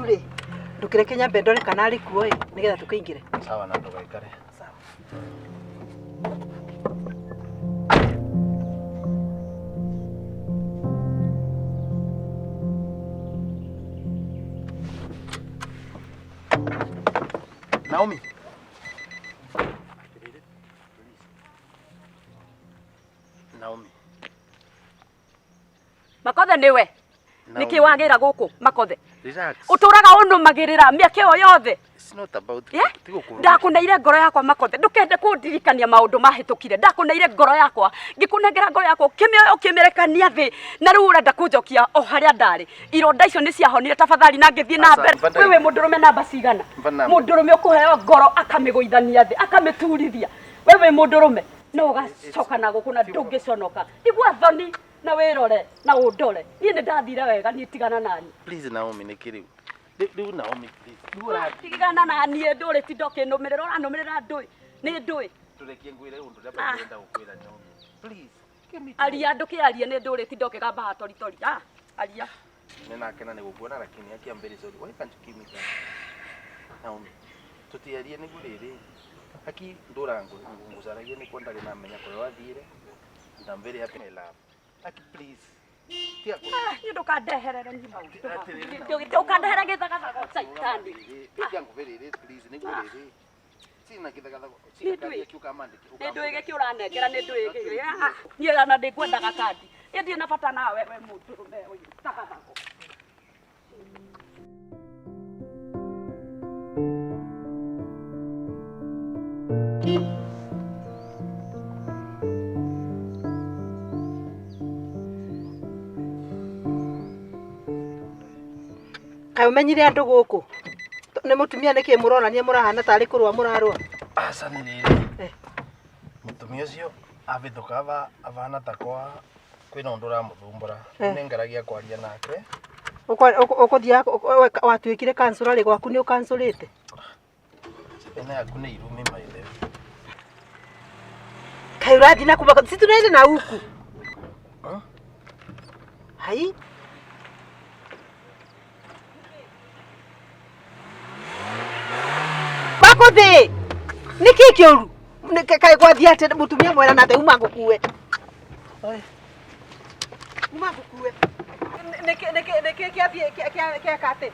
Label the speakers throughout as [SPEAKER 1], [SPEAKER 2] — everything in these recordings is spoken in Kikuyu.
[SPEAKER 1] Rĩu rĩ ndũkĩreke nyambe ndore kana arĩ kuo ĩ nĩgetha tũkĩingĩre.
[SPEAKER 2] Sawa na ndũgaikare.
[SPEAKER 1] Sawa.
[SPEAKER 2] Naomi. Naomi.
[SPEAKER 3] Makothe niwe. Niki wagira guku Makothe.
[SPEAKER 2] Relax.
[SPEAKER 3] Uturaga unumagirira miaka iyo yothe.
[SPEAKER 2] It's not about
[SPEAKER 3] Ndakuneire ngoro yakwa Makothe. Ndukende kundirikania maundu mahitukire. Ndakuneire ngoro yakwa. Ngikunengera ngoro yakwa ukimioya ukimirekania thi na riu urenda kunjokia o haria ndari. Ironda icio ni ciahonire tafadhali na ngithie na mbere. Wewe mundurume namba cigana? Mundurume ukuheo ngoro akamiguithania thi, akamiturithia. Wewe mundurume no ugacoka na guku na ndungiconoka. Igua thoni na wirore na undore. Nie ni ndathire wega ni tigana nani.
[SPEAKER 2] Please Naomi nikiriu. Riu Naomi please. Riu
[SPEAKER 3] uratigana na nie nduri ti ndokinumirira uranumirira ndui. Ni ndui.
[SPEAKER 2] Turekie ngwire undu uria ndenda gukwira Naomi. Please.
[SPEAKER 3] Aria ndukiarie ni nduri ti ndokigamba tori tori. Ah, aria.
[SPEAKER 2] Nina kena ni gukuona lakini aki I'm very sorry. Why can't you give me time? Naomi. Tutiarie ni guriri. Aki ndura ngucaragia ni kwenda na menya kuria wathire. And I'm very happy my love. Aki please.
[SPEAKER 3] Ah, ni ndukandeherere ni maundu. Ndukandehere githagathago caitani.
[SPEAKER 2] Tiga ngubirire please ni guriri. Sina githagathago.
[SPEAKER 3] Ni ndui giki uranengera ni ndui giki. Ni ona ndikwendaga kandi. Ni ndirĩ na bata nawe we mũndũrũme ũyũ thagathago.
[SPEAKER 1] Kaĩ ũmenyire andũ gũkũ nĩ mũtumia nĩkĩ mũronania mũrahana tarĩ kũrũa mũrarũa?
[SPEAKER 2] Aca nĩ rĩrĩ mũtumia ũcio avithũka avana ta kwa kwĩna ũndũ ũramũthumbũra nĩ ngeragia kwaria nake.
[SPEAKER 1] Ũkũthiaga watuĩkire kansũra rĩ gwaku nĩ ũkansũrĩte?
[SPEAKER 2] Ĩno yaku nĩ irumi maithe.
[SPEAKER 1] Kaĩ ũrathiĩ na kuma si tunaenda na huku? Hai. Makothe niki kiuru kaĩ gwathiĩ atĩa mũtumia mwera na uma ngũkue. Uma ngũkue. Niki niki niki kĩathiĩ kĩeka atĩ?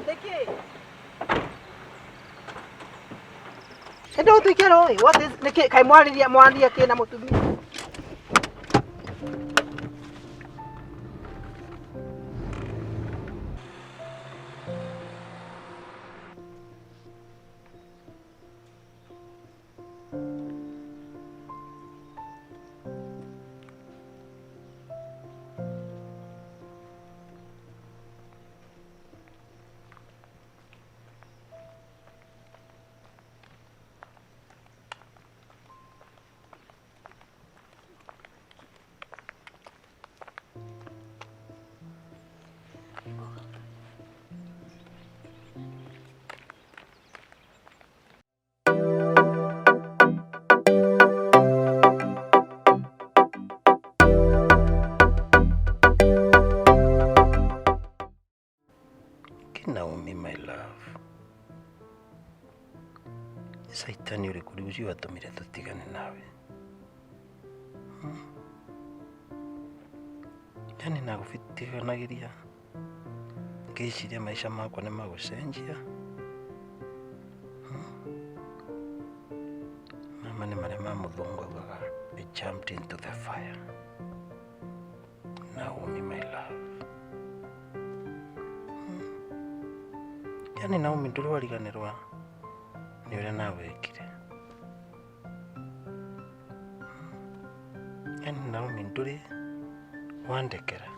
[SPEAKER 1] Niki endo ũtuĩke rũĩ what is niki kaĩ mwarĩria mwaria kĩ na mũtumia?
[SPEAKER 2] Naomi, my love. Saitani ũrĩkũ rĩu ũcio watũmire tũtigane nawe? Yani nagũbitiganagĩria ngĩciria maica makwa nĩ magũcenjia. Mama nĩ marĩa ma mũthũngũ augaga I jumped into the fire. Naomi, my love. Yani Naomi ndũrĩ wariganĩrwa nĩ ũrĩa nawekire. Yani Naomi ndũrĩ wandekera.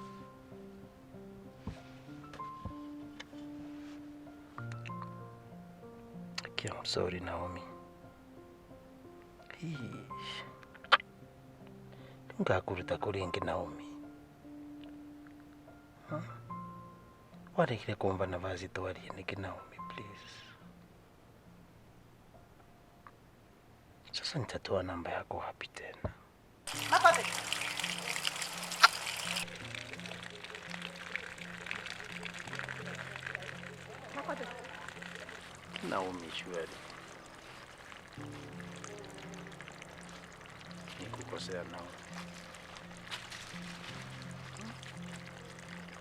[SPEAKER 2] Okay, I'm sorry Naomi. Ndungakũruta kũrĩ ĩngĩ Naomi. Waregire kumva navazi twarie nĩkĩ Naomi please. Sasa nitatoa namba yako wapi tena?
[SPEAKER 1] Makothe. Makothe.
[SPEAKER 2] Naomi shwari. Nikukosea Naomi.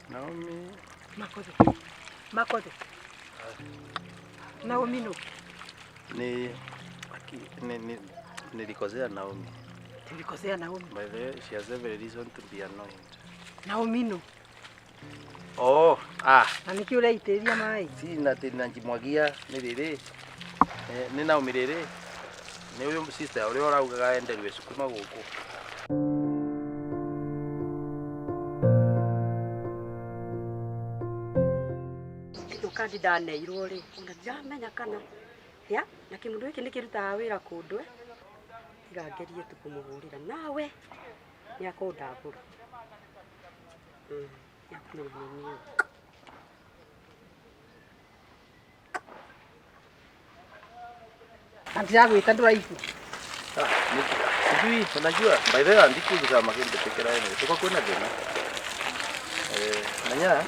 [SPEAKER 2] Naomi.
[SPEAKER 1] Makothe. Makothe. Naomi no.
[SPEAKER 2] Ni ni nilikosea Naomi.
[SPEAKER 1] Nilikosea Naomi.
[SPEAKER 2] By the way, she has every reason to be annoyed.
[SPEAKER 1] Naomi no.
[SPEAKER 2] Oh, ah.
[SPEAKER 1] Na niki uraitĩrĩria maĩ?
[SPEAKER 2] Si na njimwagia nĩ rĩrĩ. Nĩ Naomi rĩrĩ. Nĩ ũyũ sister ũrĩa ũraugaga enderwe cukuma gũkũ.
[SPEAKER 3] Ĩno kandi ndaneirwo rĩ, ona ndiramenya kana ya na kĩmũndũ gĩkĩ nĩkĩrutaga wĩra kũndũ tiga ngerie tu kũmũhũrĩra nawe nĩakũndambũra. Nĩakũmenya nĩ niĩ.
[SPEAKER 1] Ndiragwĩta ndũraigua.
[SPEAKER 2] Sijui, unajua by the way andikuza makende pekera ene tuko kwena thina. Nanya.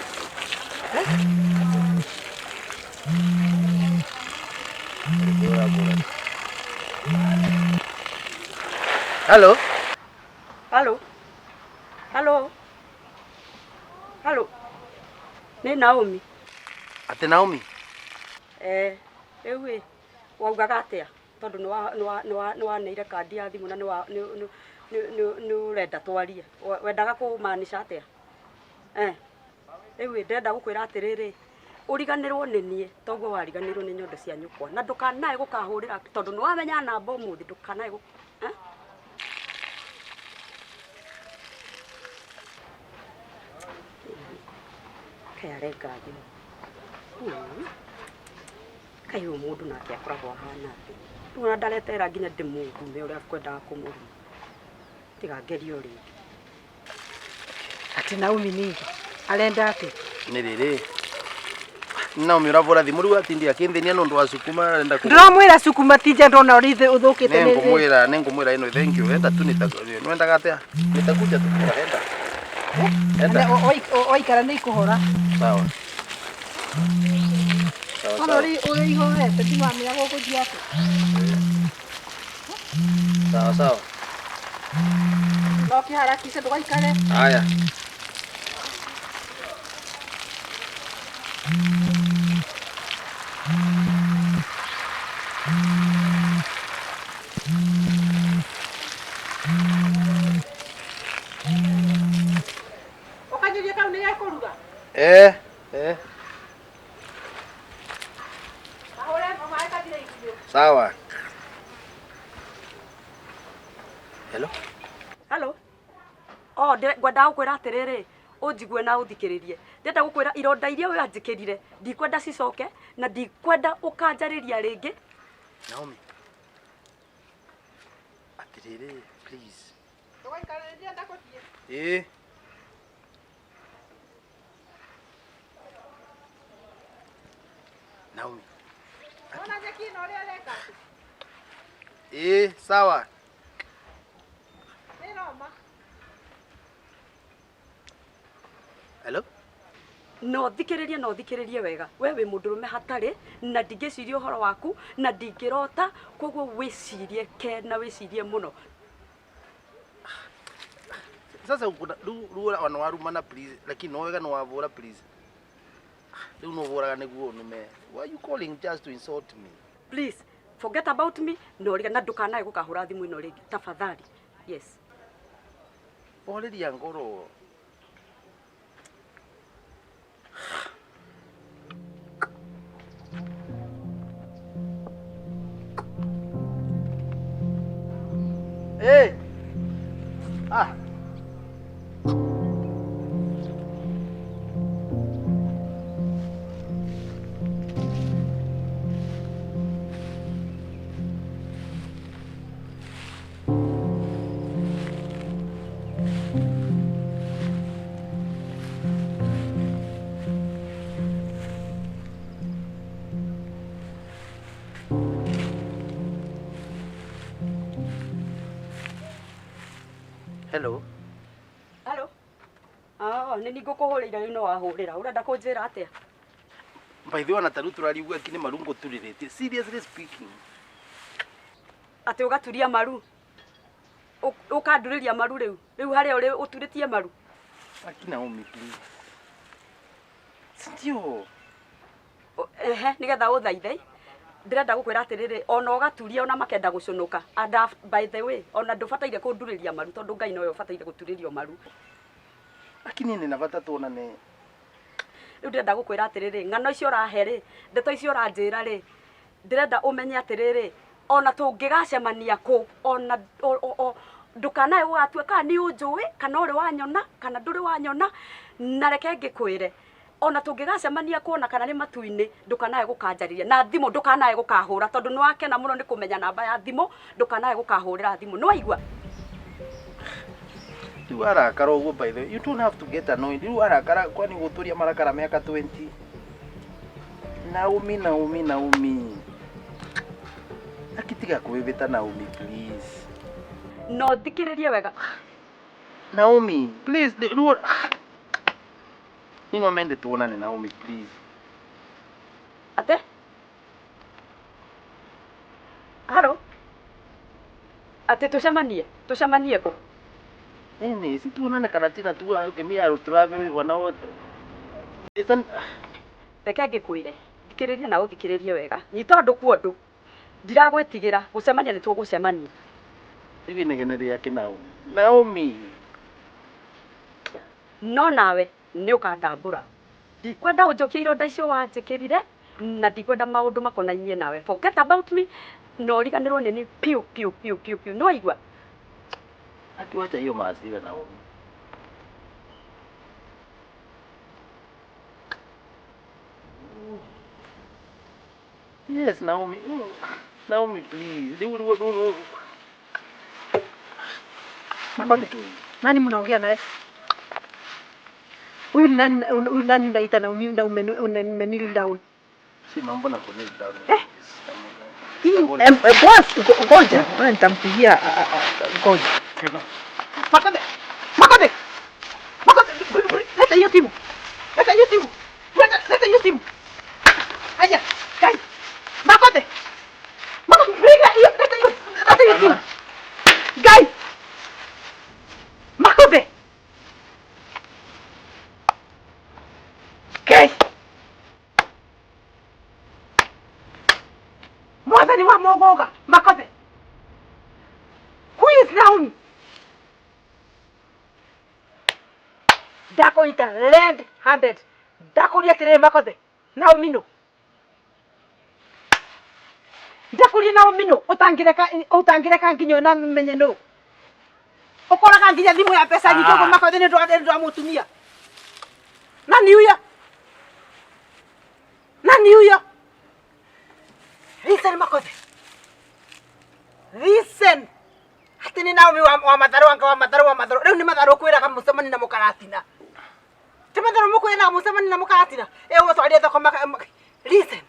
[SPEAKER 2] Hello.
[SPEAKER 3] Hello. Hello. Hello. Nĩ Naomi.
[SPEAKER 2] Ate Naomi?
[SPEAKER 3] Rĩu ĩ waugaga atĩa tondũ nĩ waneire kandi ya thimũ na nĩ ũrenda twarie. Wendaga kũmaanisha atĩa? Rĩu ĩ ndĩrenda gũkwĩra atĩrĩrĩ, ũriganĩrwo nĩ niĩ toguo wariganĩirwo nĩ nyondo cia nyũkwa na ndũkanae gũkahũrĩra tondũ nĩ wamenya namba ũmũthĩ ndũkanae Kaĩ arenga thimũ. Kaĩ ũyũ mũndũ nake akoragwo ahana atĩa? Rĩu ona ndaretera nginya ndĩmũgume ũrĩa kwendaga kũmũruma. Tiga ngerie o rĩngĩ.
[SPEAKER 1] Ati Naomi ningĩ arenda atĩa?
[SPEAKER 2] Nĩ rĩrĩ. Naomi ũravũra thimũ rĩu atindi akĩnthĩnia nĩ ũndũ wa cukuma arenda kũ
[SPEAKER 1] Ndĩramwĩra cukuma ti nja ndona ũrĩa ũthũkĩte
[SPEAKER 2] nĩ ngũmwĩra nĩ ngũmwĩra ĩno thank you enda tu nĩwendaga atĩa? Nitakuja tu kũra enda. Enda.
[SPEAKER 1] Waikara nĩ ikũhora.
[SPEAKER 2] Sawa. Sawa.
[SPEAKER 1] Ona ũrĩa ihorete ndimamenya gũgũthiĩ atĩa.
[SPEAKER 2] Sawa sawa.
[SPEAKER 1] No kĩharakishe ndũgaikare.
[SPEAKER 2] Haya.
[SPEAKER 1] Ũkanyuria kau nĩ gekũruga? Kahũre maĩ kathire ikuũ.
[SPEAKER 2] Sawa. Hello.
[SPEAKER 3] Hello. Oh, ngwendaga gũkwĩra atĩrĩrĩ, ũnjigue na ũthikĩrĩrie. Ndĩrenda gũkwĩra ironda iria wanjĩkĩrire ndikwenda cicoke na ndikwenda ũkanjarĩria rĩngĩ.
[SPEAKER 2] Naomi. Atĩrĩrĩ, please.
[SPEAKER 1] Ndũgaikare ndĩrenda gũthiĩ.
[SPEAKER 2] Naomi.
[SPEAKER 1] Ona nyeki ĩno ũrĩa ĩreka.
[SPEAKER 2] Sawa.
[SPEAKER 1] Nĩ Roma.
[SPEAKER 2] Hello?
[SPEAKER 3] No thikĩrĩrie no thikĩrĩrie wega. We wĩ mũndũrũme hatarĩ na ndingĩciria ũhoro waku na ndingĩrota koguo wĩcirie ke na wĩcirie mũno.
[SPEAKER 2] Sasa rĩu ona warumana please lakini no wega no wavũra please. Rĩu no ũvũraga nĩguo ũnume. Why are you calling just to insult me?
[SPEAKER 3] Please forget about me no rĩga na ndũkanae gũkahũra thimũ ĩno rĩngĩ tafadhali. Yes.
[SPEAKER 2] Horeria ngoro. Hey! Ah! Hello.
[SPEAKER 3] Halo. Ah, nĩ niĩ ngũkũhũrĩire rĩu no wahũrĩra. Ũrenda kũnjĩra atĩa?
[SPEAKER 2] By the way, ona tarĩu tũrariugua akini maru ngũturĩrĩtie. Seriously speaking.
[SPEAKER 3] Atĩ ũgaturia maru. Ũkandurĩria maru rĩu. Rĩu harĩa ũrĩ ũturĩtie maru.
[SPEAKER 2] Aki Naomi, please. Sindio?
[SPEAKER 3] Ehe, nĩgetha ũthaithe. Ndĩrenda gũkwĩra atĩrĩrĩ, ona ũgaturia ona makenda gũcũnũka. And by the way, ona ndũbataire kũndurĩria maru tondũ Ngai nowe ũbataire gũturĩrio maru.
[SPEAKER 2] Lakini nina bata tuonane.
[SPEAKER 3] Rĩu ndĩrenda gũkwĩra atĩrĩrĩ, ng'ano icio ũrahe rĩ, ndeto icio ũranjĩra rĩ, ndĩrenda ũmenye atĩrĩrĩ, ona tũngĩgacemania kũ, ona ndũkanae gũgatua kana nĩ ũnjũĩ, kana ũrĩ wanyona, kana ndũrĩ wanyona, na reke ngĩkwĩre, ona tũngĩgacemania kũ ona kana nĩ matu-inĩ, ndũkanae gũkanjarĩria, na thimũ ndũkanae gũkahũra, tondũ nĩ wakena mũno nĩ kũmenya namba ya thimũ, ndũkanae gũkahũrĩra thimũ, nĩ waigua?
[SPEAKER 2] Rĩu arakara ũguo by the way, you don't have to get annoyed. Rĩu arakara kwani gũtũria marakara mĩaka 20. Naomi, Naomi, Naomi. Akitiga kwĩvĩta Naomi, please.
[SPEAKER 3] No thikĩrĩrie wega.
[SPEAKER 2] Naomi, please, rĩu Niĩ no mende tuonane Naomi, please.
[SPEAKER 3] Ate? Halo? Atĩ tũcemanie? Tũcemanie kũ?
[SPEAKER 2] Nini, si tuonane Karatina tu ũkĩmia tũrabewa na wote. Listen,
[SPEAKER 3] Reke ngĩkwĩre, thikĩrĩria na ũthikĩrĩrie wega. Nyita ũndũ kwa ũndũ. Ndiragwĩtigĩra, gũcemania nĩ tũgũcemania.
[SPEAKER 2] rĩu inegene rĩake Naomi. Naomi.
[SPEAKER 3] No nawe nĩ ũkandambũra. Ndikwenda ũnjokie ironda icio wanjĩkĩrire, na ndikwenda maũndũ makonainie nawe. Forget about me, na ũriganĩrwo nĩ niĩ piũ piũ piũ piũ piũ. Nĩ waigua?
[SPEAKER 2] Akiwacha hiyo maasira Naomi. Yes, Naomi. Naomi, please. Rĩu rĩu rĩu.
[SPEAKER 1] Makonde, nani mnaongea naye? Huyu ni nani? Huyu nani unaita na na umenil down?
[SPEAKER 2] Si mambo na kunil down.
[SPEAKER 1] Eh? Hii boss, ngoja, wewe nitampigia ngoja. Makonde, Makonde, Makonde, leta hiyo simu. Leta hiyo simu. Leta, leta hiyo simu. Haya, kai. Makonde. Makonde, piga hiyo, leta hiyo, leta hiyo simu. Guys. Makonde. Guys. Mwathani wa mogoga, Makonde. Who is Naomi? Ndakũnyita red handed. Ndakũria atĩrĩrĩ Makonde, Naomi nũ? Ndakũria Naomi nũ? Ũtangĩreka ũtangĩreka nginya ona menye nũ? Ũkoraga nginya thimũ ya mbeca nyingĩ ũguo Makonde nĩ ũndũ wa mũtumia. Nani huyo? Nani huyo? Listen Makonde. Listen. Atĩ nĩ Naomi wa matharũ anga wa matharũ wa matharũ. Rĩu nĩ matharũ ũkwĩraga mũcemani na mũkaratina. Ti matharũ mũkwĩraga mũcemani na mũkaratina. Ĩ ũgũtwarire thoko maka. Listen.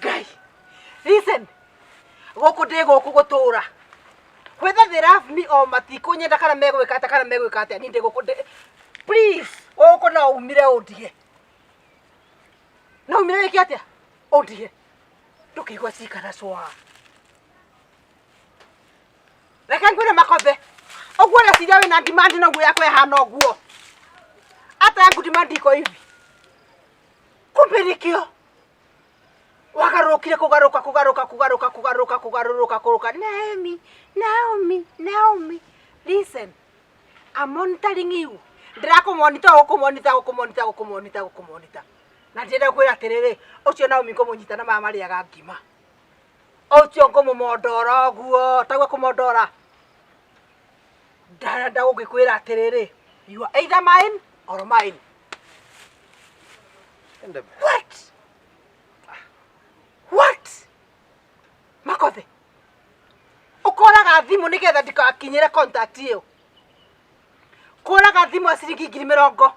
[SPEAKER 1] Ngai. Listen. Gũkũ ndĩ gũkũ gũtũra. Whether they love me or matikũnyenda kana megwĩka atĩa kana megwĩka atĩa niĩ ndĩ gũkũ ndĩ. Please, gũkũ no umire ũndige. No umire wĩke atĩa? Ũndige. Ndũkĩigua cikara cwa. Reke ngwĩre Makonde. Ũguo ũreciria wĩna demand noguo yakwa ĩhana ũguo. Hata yangu demand iko hivi. Kumbe nĩkĩo wagarũrũkire kũgarũka kũgarũka kũgarũka kũgarũka kũgarũrũka kũrũka. Naomi, Naomi, Naomi, listen. I'm monitoring you. Ndĩrakũmonitor gũkũmonitor gũkũmonitor gũkũmonitor gũkũmonitor. Na ndĩrenda kwĩra atĩrĩrĩ, ũcio Naomi ngũmũnyita na maya marĩaga ngima. Ũcio ngũmũmondora ũguo, taguo kũmondora. Ndarenda gũgĩkwĩra atĩrĩrĩ, you are either mine or mine. What? What? Makothe. Ũkoraga thimũ nĩgetha ndikakinyĩre contact ĩyo. Kũraga thimũ ya ciringi 20,000.